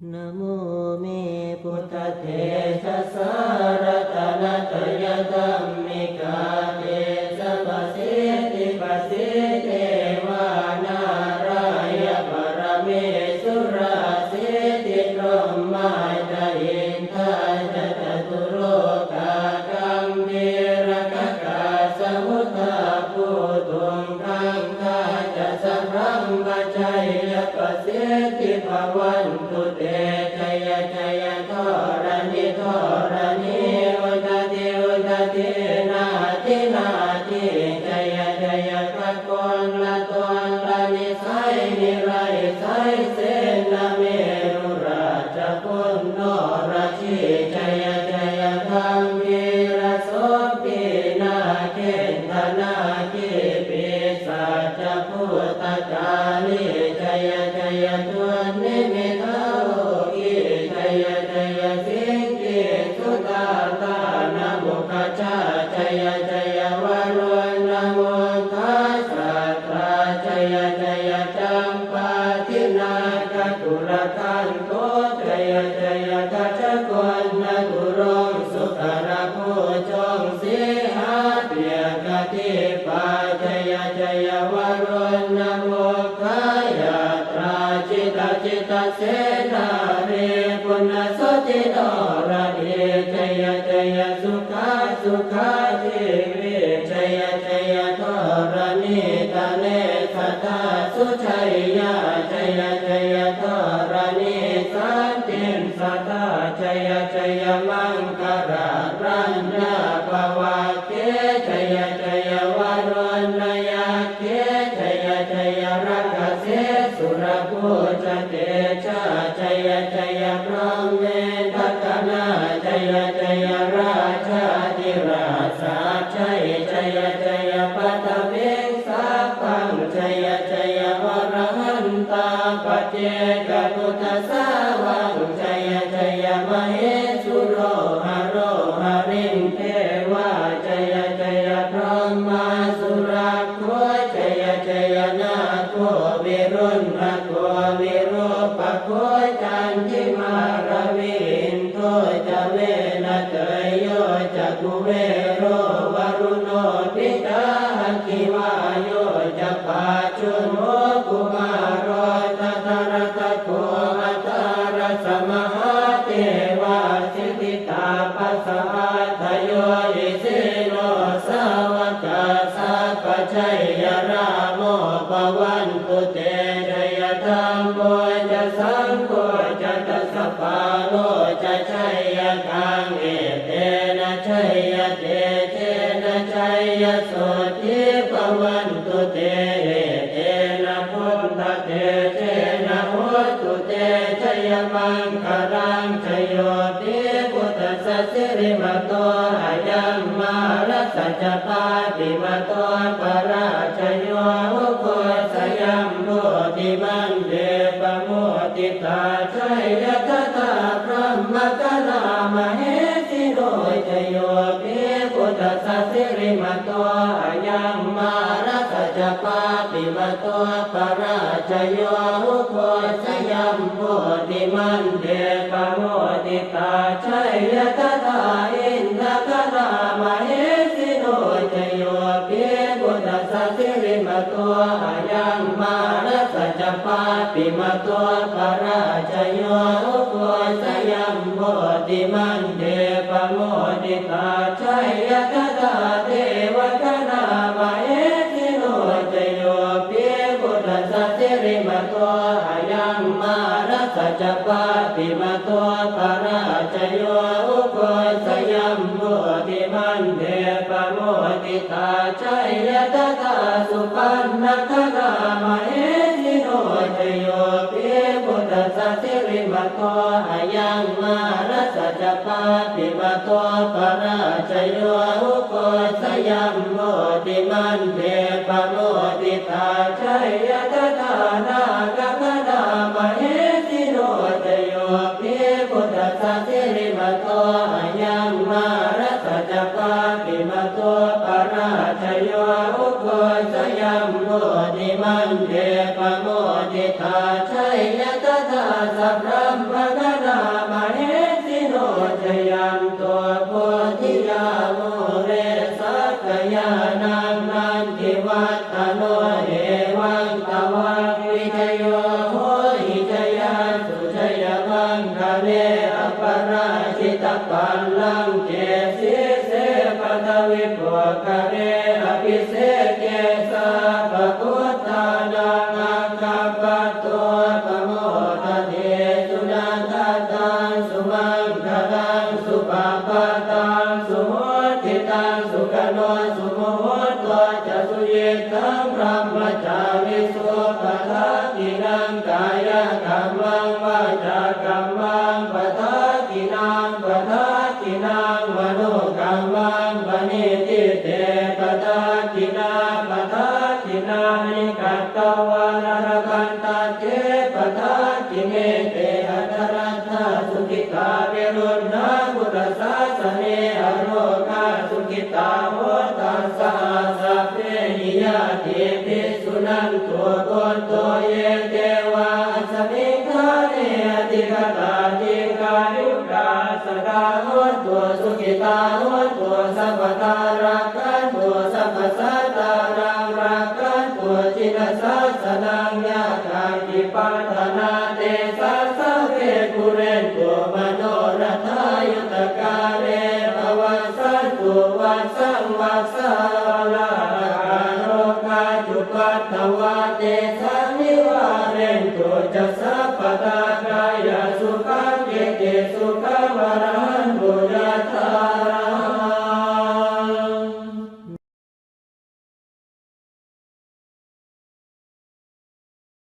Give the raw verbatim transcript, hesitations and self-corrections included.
Namo me buddhatejasā ratanattayadhammikā tejapasiddhi pasiddhi devā nārāyaparamesurā siddhibrahmā ca indā ca catulokā gambhīrakkhakā samuddā bhūtuṃ gaṅgā ca sabrahmajayya pasiddhi bhavantu te. Jaya jaya dharaṇi dharaṇī udadhi udadhī nadi nadī jaya jaya gaganalatanalanisai niraisai senameru rājabala norajī jaya jaya gambhīrasombhī nāgendanāgī pisācabhūtakālī jaya jaya dunnimittarogī jaya jaya siṅgī sudādānamukhajā jaya jaya varuṇṇamukhasātrā jaya jaya campādināgakulagantho jaya jaya gajagannaturaṅga sukarabhujaṅga sīhabyagghadīpā jaya jaya varuṇṇamukhayātrā jita jita senārī puna suddhi noradī jaya jaya sukhā sukhā jīvī jaya jaya dharaṇītale sadā sujayā jaya jaya dharaṇī santin sadā jaya jaya maṅkarāraññā bhavagge jaya jaya varuṇṇayakkhe jaya jaya rakkhase surabhujatejā jaya jaya brahmendagaṇā jaya jaya rājādhirājasājjaya jaya jaya paṭhaviṃ sabbaṃ jaya jaya arahantā paccekabuddhasāvaṃ jaya jaya mahesuro haro harindevā jaya jaya brahmā surakkho jaya jaya nāgo viruḷhako virūpakkho candimā ravi indo ca venateyyo ca kuvero varuṇopi ca aggi vāyo ca pājuṇho kumāro dhataraṭṭhako aṭṭhārasa mahādevā siddhitāpasaādayo isino sāvakā sabbā jaya rāmo bhavantu te jaya dhammo ca saṅgho ca dasapālo ca jayakaṃ etena jayatejena jayasotthī bhavantu te etena buddhatejena hotu te jayamaṅgalaṃ jayo pi buddhassa sirīmato ayaṃ mārassa ca pāpimato parājayo ugghosayuṃ bodhimaṇḍe pamoditā jaya tadā brahmagaṇā mahesino jayo pi buddhassa sirīmato ayaṃ mārassa ca pāpimato parājayo ugghosayuṃ bodhimaṇḍe pamoditā jaya tadā indagaṇā mahesino jayo pi buddhassa sirīmato ayaṃ mārassa ca pāpimato parājayo ugghosayuṃ bodhimaṇḍe pamoditā jaya tadā devagaṇā mahesino jayo pi buddhassa sirīmato ayaṃ mārassa ca pāpimato parājayo ugghosayuṃ bodhimaṇḍe pamoditā jaya tadā supaṇṇagaṇā mahesino jayo pi buddhassa sirīmato ayaṃ mārassa ca pāpimato parājayo ugghosayuṃ bodhimaṇḍe pamoditā jaya tadā nāgagaṇā mahesino jayo pi buddhassa sirīmato ayaṃ mārassa ca pāpimato parājayo ugghosayuṃ bodhimaṇḍe pamoditā jaya tadā sabrahmagaṇā pallaṅke sīse paṭhavipokkhare abhiseke sabbabuddhānaṃ aggappatto pamodati. Sunakkhattaṃ sumaṅgalaṃ supabhātaṃ suhuṭṭhitaṃ sukhaṇo sumuhutto ca suyiṭṭhaṃ brahmacārisu. Padakkhiṇaṃ kāyakammaṃ vācākammaṃ padakkhiṇaṃ padakkhiṇaṃ manokammaṃ paṇidhī te padakkhiṇā. Padakkhiṇāni katvāna labhantatthe padakkhiṇe. Te atthaladdhā sukhitā viruḷhā buddhasāsane arogā sukhitā hotha saha sabbehi ñātibhi. Suṇantu bhonto ye devā asmiṃ ṭhāne adhigatā dīghāyukā sadā hontu sukhitā hontu sabbadā rakkhantu sabbasattānaṃ rakkhantu jinasāsanaṃ. Yā kāci patthanā tesaṃ sabbe pūrentu manorathā yuttakāle pavassantu vassaṃ vassā